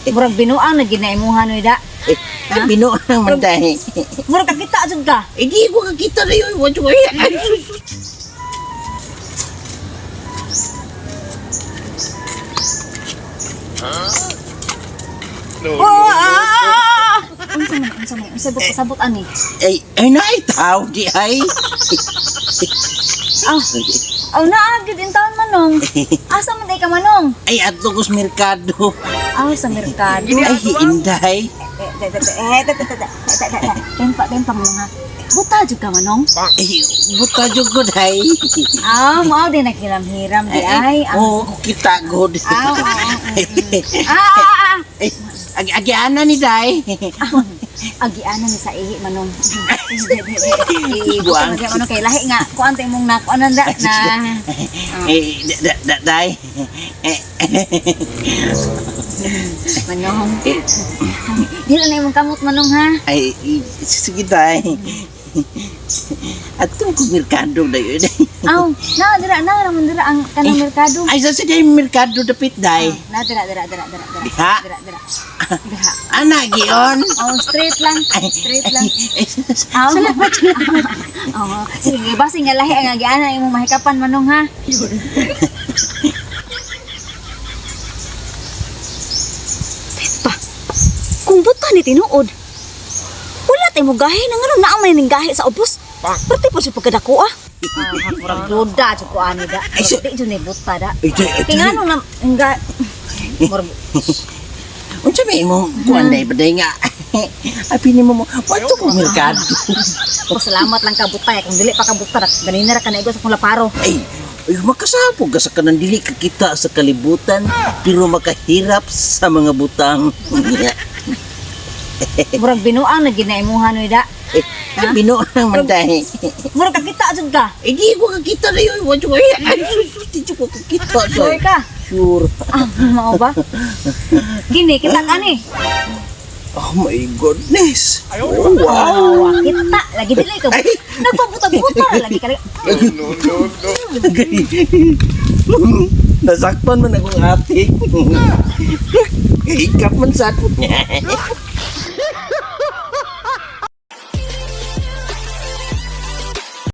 Murag binuang na ginaimuhan oy da. Eh, ay, binuang man day. Murag kakita jud ka. Eh, di ko kakita na yun. Wa jud ko. Ay, sus. Oh, ah, ah, ah. Unsa man, unsa man, unsa bot sabot ani? Ay, ay, naay tao di ay. Ah, aw naa gid in taon manong. Asa man day ka manong? Ay, adto ko sa merkado. Ah, sa merkado. Ay, inday. Eh, te, te, te, eh, te, te, te, te, te, te, te. Tempa, tempa mo nga. Buta jud ka manong. Ay, buta jud ko day. Ah, mao din naghiram-hiram di ay. Ah, Oo, ko kita god. ah, ah, ah, ah, ah, ah. Ay, agi agiana ni day. Agianan ni sa ihi manong. Buang. Buang. Manong kay lahi nga kuan tay mong nakuanan da na. Eh, da, da, day. Eh, Manong. Dili na imong kamot manong ha. Ay, sige day. Adto ko merkado day. Aw, na dira na ramon dira ang kanang merkado. Ay, sa sige merkado dapit day. Na dira dira dira dira dira. Diha. Dira dira. Diha. Ana gion. Oh, straight lang. Straight lang. Ay, Aw. salamat, salamat. Oo. Sige, basi nga lahi ang agianan imong mahikapan manong ha. Pa, kung buta ni tinuod, wala tay mo gahi nang ano naa may ning gahi sa ubos. Parte pa siya pagkadako ah. Ah, murag duda jud ko ani da. Ay, Di jud ni buta da. Ay, day, ay, Kay ngano na nga murag Unsa may imong kuan day baday nga? Abi nimo mo, wadto ko merkado. pasalamat lang ka buta kung dili pa ka buta ganina ra ka naigo sa akong laparo. Ay, ay makasapog ka sa kanang dili kakita sa kalibutan pero makahirap sa mga butang. Murag binuang na ginaimuhan oy da. Eh, ay, binuang man day. Murag kakita jud ka. Eh, di ko kakita na yun. Wadto ko, ay, ay, sus, di ko kakita. Sure ka? Sure. Ah, mao ba? Kini kita kani. Oh my goodness. Oh, wow. Wow, kita lagi dili ka. Ay. Nagpabuta-buta ra lagi ka. No, no, no. Nasaktan man akong ate. Hikap man sa ako.